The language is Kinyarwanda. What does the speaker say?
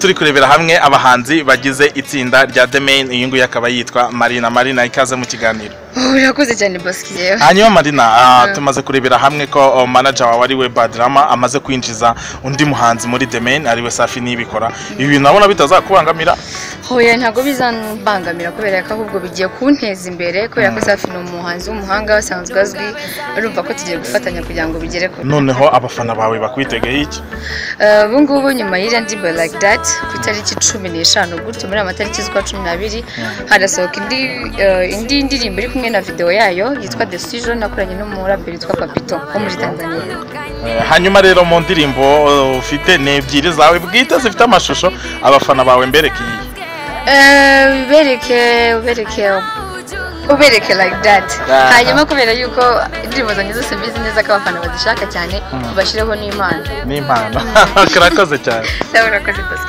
Turi kurebera hamwe abahanzi bagize itsinda rya The Main. Uyu nguyu akaba yitwa Marina. Marina, ikaze mu kiganiro. Urakoze cyane, Bosco. Hanyuma Marina, tumaze kurebera hamwe ko manager wawe ari we Badrama amaze kwinjiza undi muhanzi muri The Main, ari we Safi Nibikora. Ibi bintu nabona bitazakubangamira? Hoya, ntabwo bizambangamira, kubera ko ahubwo bigiye kunteza imbere, kubera ko Safi ni umuhanzi w'umuhanga asanzwe azwi. Urumva ko tugiye gufatanya kugira ngo bigere kure. Noneho abafana bawe bakwitegeye iki? Ubu ngubu nyuma y'iriya ndirimbo "Like That", ku itariki 15 gutyo, muri aya matariki z'ukwa 12, harasohoka indi ndirimbo iri kumwe na video yayo yitwa "Decision", nakoranye n'umuraperi witwa Papito wo muri Tanzania. Hanyuma rero mu ndirimbo ufite ni ebyiri zawe bwite zifite amashusho, abafana bawe mbereke iyi? Ubereke "Like That". Hanyuma kubera yuko indirimbo zanjye zose mbizi neza ko abafana bazishaka cyane, bashyireho n'impano. N'impano. Karakoze cyane. Sawa, urakoze, Bosco.